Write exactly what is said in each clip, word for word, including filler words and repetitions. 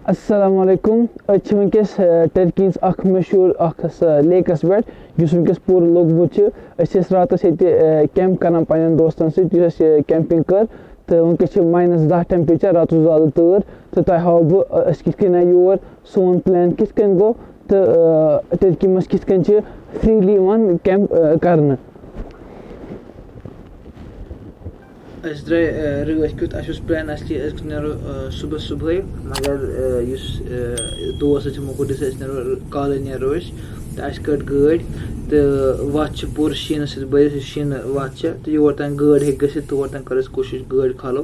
السلام علیکم۔ أسۍ چھِ وٕنکیٚس، آ، ٹرکی ہِنٛز اکھ مشہوٗر اکھ، آ، لیکَس پٮ۪ٹھ، یُس وٕنکیٚس پوٗرٕ لوٚگمُت چھُ۔ أسۍ ٲسۍ راتَس ییٚتہِ، آ، کیمپ کران پننٮ۪ن دوستَن سۭتۍ، یُس اَسہِ، آ، کیمپِنٛگ کٔر۔ تہٕ وٕنکیٚس چھِ ماینَس دَہ ٹیمپریچر، راتَس زیادٕ تۭر۔ تہٕ تۄہہِ ہاوٕ بہٕ، آ، أسۍ کِتھ کٔنۍ آے یور، سون پلان کِتھ کٔنۍ گوٚو، تہٕ، آ، ٹرکی منٛز کِتھ کٔنۍ چھِ فریٖلی یِوان کیمپ، آ، کرنہٕ۔ أسۍ درٛاے، آ، رٲتھ کیُتھ، اَسہِ اوس پلان اصلی أسۍ نیرو، آ، صُبحس صُبحٲے، مگر، آ، یُس، آ، دوس اَسہِ موٚکُر دِژ، أسۍ نیرو کالے نیرو أسۍ، تہٕ اَسہِ کٔڑ گٲڑۍ، تہٕ وَتھ چھِ پوٗرٕ شیٖنہٕ سۭتۍ بٔرِتھ، یُس شیٖنہٕ وَتھ چھِ، تہٕ یور تام گٲڑۍ ہیٚکہِ گٔژھِتھ، تور تام کٔر اَسہِ کوٗشِش گٲڑۍ کھالو،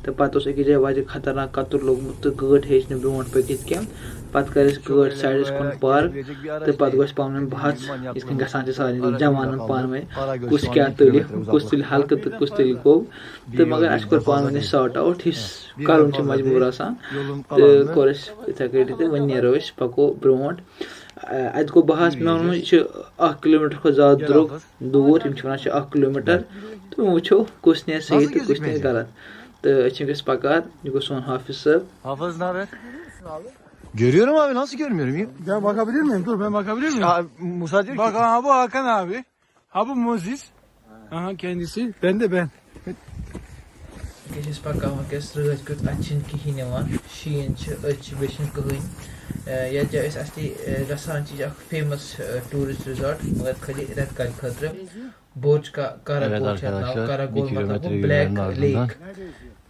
تہٕ پَتہٕ اوس أکِس جایہِ واریاہ خطرناک کَتُر لوٚگمُت، تہٕ گٲڑۍ ہیٚچ نہٕ برونٛٹھ پٔکِتھ کینٛہہ۔ پَتہٕ کٔر اَسہِ گٲڑۍ سایڈَس کُن پارک، تہٕ پَتہٕ گوٚو اَسہِ پانہٕ ؤنۍ بحث، یِتھ کٔنۍ گژھان چھِ سارنٕے جوانَن پانہٕ ؤنۍ، کُس کیٛاہ تُلہِ، کُس تُلہِ ہلکہٕ تہٕ کُس تُلہِ گوٚب۔ تہٕ مگر اَسہِ کوٚر پانہٕ ؤنۍ سارٹ آوُٹ، یُس کَرُن چھُ مجبوٗر آسان۔ تہٕ کوٚر اَسہِ یِتھَے کٔٹھۍ تہٕ وۄنۍ نیرو أسۍ، پَکو برونٛٹھ۔ اَ-، اَتہِ گوٚو بحث، مےٚ ووٚن، یہِ چھُ اَکھ کِلوٗمیٖٹر کھۄتہٕ زیادٕ درٛوگ، دوٗر، یِم چھِ وَنان، چھِ اَکھ کِلوٗمیٖٹر۔ تہٕ وۄنۍ وٕچھو کُس نیرِ صحیح تہٕ کُس نیرِ غلط۔ تہٕ أسۍ چھِ وٕنکیٚس پَکان، یہِ گوٚو سون حافظ صٲب۔ Hafız ne haber? Görüyorum abi, nasıl görmüyorum? Ya bakabilir miyim? Dur, ben bakabilir miyim? Ya, Musa diyor ki, bak, aha, bu Hakan abi. Ha, bu Moses. Aha, kendisi. Ben de ben. وٕنکیٚس چھِ أسۍ پَکان وٕنکیٚس رٲتۍ کیُتھ، اَتہِ چھِنہٕ کِہیٖنۍ یِوان، شیٖن چھِ، أتۍ چھِ، بیٚیہِ چھِنہٕ کٕہٕنۍ۔ اَ، یَتھ جایہِ أسۍ اَصلی، اَ، گژھان چھِ، یہِ چھِ اَکھ فیمَس، اَ، ٹوٗرِسٹ رِزاٹ، مگر خٲلی رٮ۪تہٕ کالہِ خٲطرٕ۔ برج کا کاراکول چھِ اَتھ ناو، کاراکول مطلب گوٚو بلیک لیک۔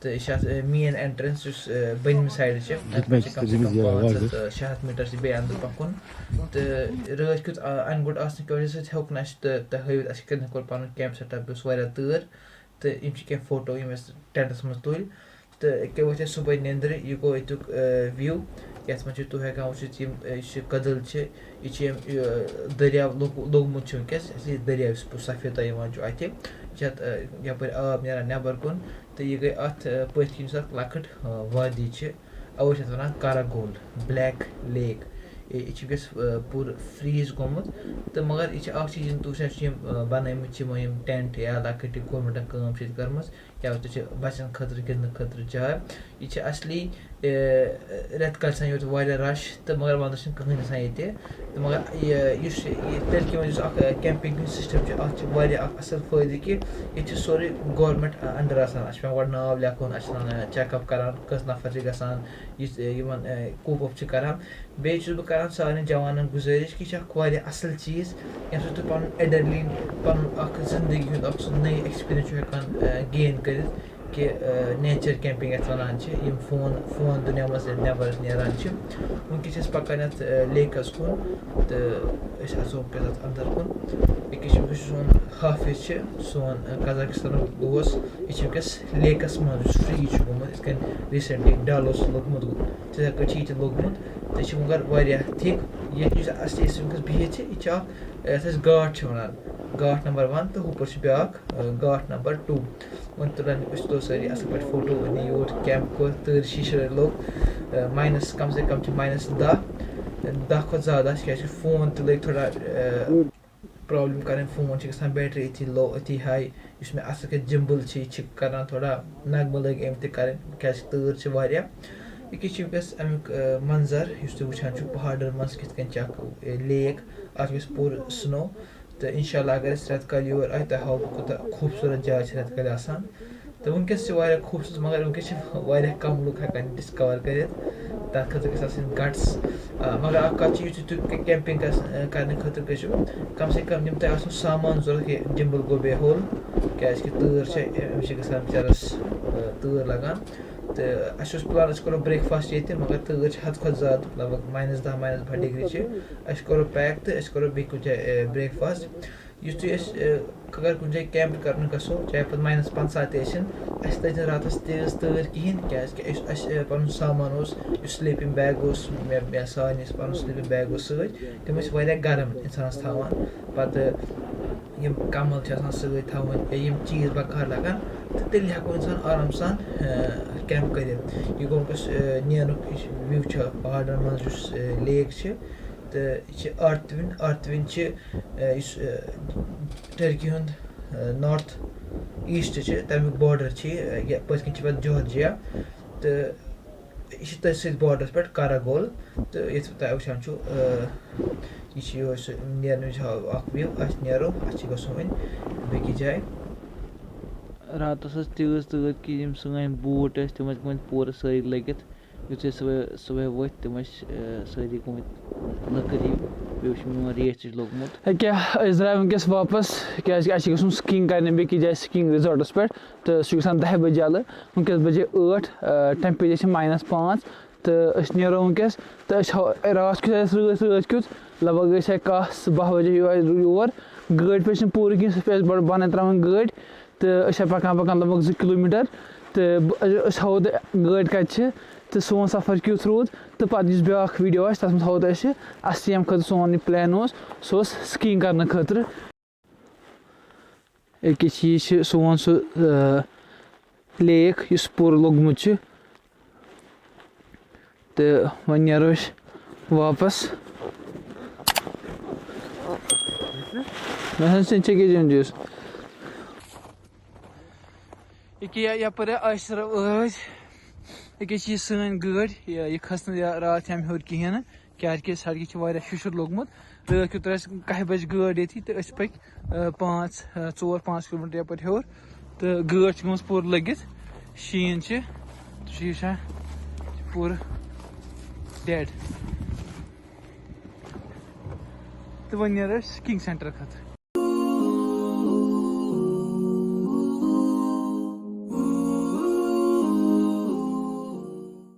تہٕ یہِ چھِ اَتھ، اَ، مین اٮ۪نٹرٛنٕس، یُس، اَ، بٔنمہِ سایڈٕ چھِ۔ اَتھ پٮ۪ٹھ چھِ کَم سے کَم پانٛژھ ہَتھ، اَ، شےٚ ہَتھ میٖٹر چھِ بیٚیہِ اَندَر پَکُن۔ تہٕ رٲتۍ کیُتھ، اَ، اَنہِ گوٚٹ آسنہٕ کہِ وجہ سۭتۍ ہیوٚک نہٕ اَسہِ تہٕ، تہٕ ہٲوِتھ اَسہِ کِتھ کٔنۍ کوٚر پَنُن کیمپ سیٹ اَپ، یہِ اوس واریاہ تۭر۔ تہٕ یِم چھِ کینٛہہ فوٹو یِم اَسہِ ٹٮ۪نٹَس منٛز تُلۍ۔ تہٕ أکیٛاہ ؤتھۍ أسۍ صُبحٲے نیٚنٛدرٕ، یہِ گوٚو ییٚتیُک، اَ، وِو، یَتھ منٛز چھِ تُہۍ ہٮ۪کان وٕچھِتھ یِم، اَ، یہِ چھِ کٔدٕل چھِ، یہِ چھِ یِم، یہِ، دٔریاو لوٚگ-، لوٚگمُت چھُ وٕنکیٚس، یُس یہِ دٔریاو یُس سفید تۄہہِ یِوان چھُ اَتھِ، یہِ چھِ اَتھ، اَ، یَپٲرۍ آب نیران نٮ۪بَر کُن، تہٕ یہِ گٔے اَتھ، اَ، پٔتھۍ کِنۍ یُس اَتھ لۄکٕٹ، اَ، وادی چھِ، اَوَے چھِ اَتھ وَنان کاراگول، بلیک لیک۔ یہِ، یہِ چھِ وٕنکیٚس، اَ، پوٗرٕ فریٖز گوٚمُت، تہٕ مگر یہِ چھِ اَکھ چیٖز، یِم تُہۍ وٕچھان چھِ، یِم، اَ، بَنٲومٕتۍ چھِ یِمو یِم ٹٮ۪نٹ یا لۄکٕٹۍ یِم گورمٮ۪نٛٹَن کٲم چھِ ییٚتہِ کٔرمٕژ، یا تہِ چھِ بَچَن خٲطرٕ گِنٛدنہٕ خٲطرٕ جاے۔ یہِ چھِ اَصلی، اے، رٮ۪تہٕ کالہِ آسان یورٕ واریاہ رَش، تہٕ مگر وَنٛدَس چھِنہٕ کٕہٕنۍ آسان ییٚتہِ۔ تہٕ مگر یہِ، یُس یہِ، یہِ تیٚلہِ کہِ وۄنۍ یُس اَکھ، اے، کیمپِنٛگ ہُنٛد سِسٹَم چھُ، اَتھ چھِ واریاہ اَکھ اَصٕل فٲیدٕ کہِ ییٚتہِ چھِ سورُے گورمٮ۪نٛٹ اَنڈَر آسان۔ اَسہِ چھِ پٮ۪وان گۄڈٕ ناو لیکھُن، اَسہِ چھِ وَنان، اے، چیک اَپ کَران، کٔژ نفر چھِ گژھان، یُس، اے، یِمَن، اے، کوٗپ وَپ چھِ کَران۔ بیٚیہِ چھُس بہٕ کَران سارنٕے جوانَن گُزٲرِش کہِ یہِ چھِ اَکھ واریاہ اَصٕل چیٖز، ییٚمہِ سۭتۍ تُہۍ پَنُن ایڈرلین، پَنُن اَکھ زِندگی ہُنٛد اَکھ سُہ نٔے ایکسپیٖریَنس چھُ ہٮ۪کان، اے، گین کٔرِتھ۔ کہِ، اَ، نیچَر کیمپِنٛگ یَتھ وَنان چھِ، یِم فون، فون دُنیا منٛز ییٚلہِ نٮ۪بَر نیران چھِ۔ وٕنکٮ۪س چھِ أسۍ پَکان یَتھ، اَ، لیکَس کُن، تہٕ أسۍ اَژو وٕنکٮ۪س اَتھ اَندَر کُن۔ أکِس چھِ، یُس سون حافظ چھِ، سون، اَ، قزاقِستانُک دوس، یہِ چھِ وٕنکٮ۪س لیکَس منٛز، یُس فریٖز چھُ گوٚمُت، یِتھ کٔنۍ ریٖسٮ۪نٹلی ڈَل اوس لوٚگمُت، تِتھَے کٔنۍ چھِ یہِ تہِ لوٚگمُت، تہٕ یہِ چھِ مگر واریاہ تھِک۔ ییٚتہِ یُس اَصلی أسۍ وٕنکٮ۪س بِہِتھ چھِ، یہِ چھِ اَکھ، یَتھ أسۍ گاٹھ چھِ وَنان، گاٹھ نمبر وَن، تہٕ ہُپٲرۍ چھِ بیٛاکھ، اَ، گاٹھ نمبر ٹوٗ۔ وۄنۍ تُلان، أسۍ تُلو سٲری اَصٕل پٲٹھۍ فوٹو، أنۍ یور کیمپ کوٚر، تۭرِ شیٖشہِ لوٚگ، اَ، ماینَس، کم سے کم چھِ ماینَس دَہ، دَہ کھۄتہٕ زیادٕ آسہِ، کیٛازِکہِ فون تہِ لٔگۍ تھوڑا، اَ، پرابلم کَرٕنۍ، فون چھِ گژھان بیٹری أتھی لو، أتھی ہاے۔ یُس مےٚ اَصٕل کٲٹھۍ جِمبٕل چھِ، یہِ چھِ کَران تھوڑا نغمہٕ لٲگۍ أمۍ تہِ کَرٕنۍ، کیٛازِکہِ تۭر چھِ واریاہ۔ ییٚکیٛاہ چھِ وٕنکٮ۪س اَمیُک، اَ، منظر، یُس تُہۍ وٕچھان چھِو پہاڑَن منٛز کِتھ کٔنۍ چھِ اَکھ، اَ، لیک، اَتھ گژھِ پوٗرٕ سٕنو۔ تہٕ اِنشاء اللہ اگر أسۍ رٮ۪تہٕ کالہِ یور آے، تۄہہِ ہاوو بہٕ کوٗتاہ خوٗبصوٗرت جاے چھِ رٮ۪تہٕ کالہِ آسان۔ تہٕ وٕنکٮ۪س چھِ واریاہ خوٗبصوٗرت، مگر وٕنکٮ۪س چھِ واریاہ کَم لُکھ ہٮ۪کان یہِ ڈِسکَوَر کٔرِتھ۔ تَتھ خٲطرٕ گژھِ آسٕنۍ گٹٕس۔ آ، مگر اَکھ کَتھ چھِ، یُتھُے تُہۍ کیمپِنٛگ گژھ-، آ، کَرنہٕ خٲطرٕ گٔژھِو، کَم سے کَم یِم تۄہہِ آسُن سامان ضوٚرَتھ، یہِ جِمبٕل گوٚو بیٚیہِ ہوٚل، کیٛازِکہِ تۭر چھےٚ، أمِس چھِ گژھان بِچارَس، آ، تۭر لَگان۔ تہٕ اَسہِ اوس پٕلان، أسۍ کَرو برٛیک فاسٹ ییٚتہِ، مگر تۭر چھِ حدٕ کھۄتہٕ زیادٕ، لگ بگ ماینَس دَہ، ماینَس بَہہ ڈگری چھِ۔ اَسہِ کَرو پیک تہٕ أسۍ کَرو بیٚیہِ کُنہِ جایہِ، آ، برٛیک فاسٹ۔ یُتھُے أسۍ، اَ، اگر کُنہِ جایہِ کیمپ کَرنہِ گژھو، چاہے پَتہٕ ماینَس پنٛژاہ تہِ ٲسِن، اَسہِ لٔج نہٕ راتَس تیز تۭر کِہیٖنۍ، کیٛازِکہِ اَسہِ، اَسہِ، اَ، پَنُن سامان اوس، یُس سِلیٖپِنٛگ بیگ اوس، مےٚ، مےٚ سارنٕے اوس پَنُن سِلیٖپِنٛگ بیگ اوس سۭتۍ، تِم ٲسۍ واریاہ گرم اِنسانَس تھاوان۔ پَتہٕ یِم کَمَل چھِ آسان سۭتۍ تھاوٕنۍ یا یِم چیٖز بَکار لَگان، تہٕ تیٚلہِ ہٮ۪کو اِنسان آرام سان، اَ، کیمپ کٔرِتھ۔ یہِ گوٚو وٕنکٮ۪س، اَ، نیرُک، یُس وِو چھُ پہاڑَن منٛز، یُس، اَ، لیک چھِ، تہٕ یہِ چھِ آرتوِن، آرتوِن چھِ، اَ، یُس، اَ، ٹرکی ہُنٛد، اَ، نارتھ ایٖسٹ چھِ، تَمیُک بارڈَر چھِ یہِ، اَ، یہِ پٔتۍ کِنۍ چھِ پَتہٕ جارجیا۔ تہٕ یہِ چھِ تٔتھۍ سۭتۍ borderس پٮ۪ٹھ کاراگول، تہٕ ییٚتہِ تۄہہِ وٕچھان چھُو، آ، یہِ چھِ یِہوٚے سُہ نیرنٕچ ہا-، اَکھ view۔ اَسہِ نیرو، اَسہِ چھِ گژھُن وۄنۍ بیٚکِس جایہِ۔ راتَس ٲس تیٖژ تۭر کہِ یِم سٲنۍ بوٗٹ ٲسۍ، تِم ٲسۍ گٔمٕتۍ پوٗرٕ سٲری لٔگِتھ۔ یُتھُے أسۍ صُبحٲے، صُبحٲے ؤتھۍ، تِم ٲسۍ، آ، سٲری گٔمٕتۍ لٔکٕر ہِوۍ۔ بیٚیہِ وٕچھ مےٚ یِمَن ریچھ ہِش لوٚگمُت۔ أکیٛاہ، أسۍ درٛاے وٕنکیٚس واپَس، کیٛازِکہِ اَسہِ چھِ گژھُن skiing کَرنہِ بیٚکِس جایہِ، skiing resortس پٮ۪ٹھ۔ تہٕ سُہ چھُ گژھان دَہہِ بَجہِ یَلہٕ۔ وٕنکیٚس بَجے ٲٹھ، آ، temperature چھِ minus پانٛژھ۔ تہٕ أسۍ نیرو وٕنکیٚس۔ تہٕ أسۍ ہاو-، راتھ کیُتھ آسہِ رٲتۍ، رٲتۍ کیُتھ لگ بگ ٲسۍ ہے کاہ، باہ بجے یور۔ گٲڑۍ پٮ۪ٹھ چھِنہٕ پوٗرٕ کینٛہہ، سُہ پٮ۪ٹھ بَڑٕ بۄنَے ترٛاوٕنۍ گٲڑۍ۔ تہٕ أسۍ چھِ پَکان پَکان لگ بگ زٕ کِلوٗ میٖٹر۔ تہٕ بہٕ، أسۍ ہاوو تۄہہِ گٲڑۍ کَتہِ چھِ تہٕ سون سفر کیُتھ روٗد۔ تہٕ پَتہٕ یُس بیٛاکھ video آسہِ، تَتھ منٛز ہاوو تۄہہِ أسۍ اَصلی ییٚمہِ خٲطرٕ سون یہِ plan اوس، سُہ اوس skiing کَرنہٕ خٲطرٕ۔ أکِس چیٖز چھِ سون سُہ، آ، lake یُس پوٗرٕ لوٚگمُت چھُ۔ تہٕ وۄنۍ نیرو أسۍ واپس۔ مےٚ حظ چھِ چیٚکہِ جیُن جوٗس۔ ییٚکیٛاہ یَپٲرۍ آسہِ رٲتۍ، ییٚکیٛاہ چھِ یہِ سٲنۍ گٲڑۍ، یہِ، یہِ کھٔژ نہٕ یا راتھ یَمہِ ہیوٚر کِہیٖنۍ نہٕ، کیٛازِکہِ سڑکہِ چھِ واریاہ شُشُر لوٚگمُت۔ رٲتھ کیُتھ ترٛٲو اَسہِ کَہہِ بجہِ گٲڑۍ ییٚتھی تہٕ أسۍ پٔکۍ، آ، پانٛژھ، آ، ژور پانٛژھ کِلوٗ میٖٹر یَپٲرۍ ہیوٚر۔ تہٕ گٲڑۍ چھِ گٔمٕژ پوٗرٕ لٔگِتھ، شیٖن چھِ، تُہۍ چھِو وٕچھان، یہِ چھِ پوٗرٕ dead۔ تہٕ وۄنۍ نیرو أسۍ skiing centre خٲطرٕ۔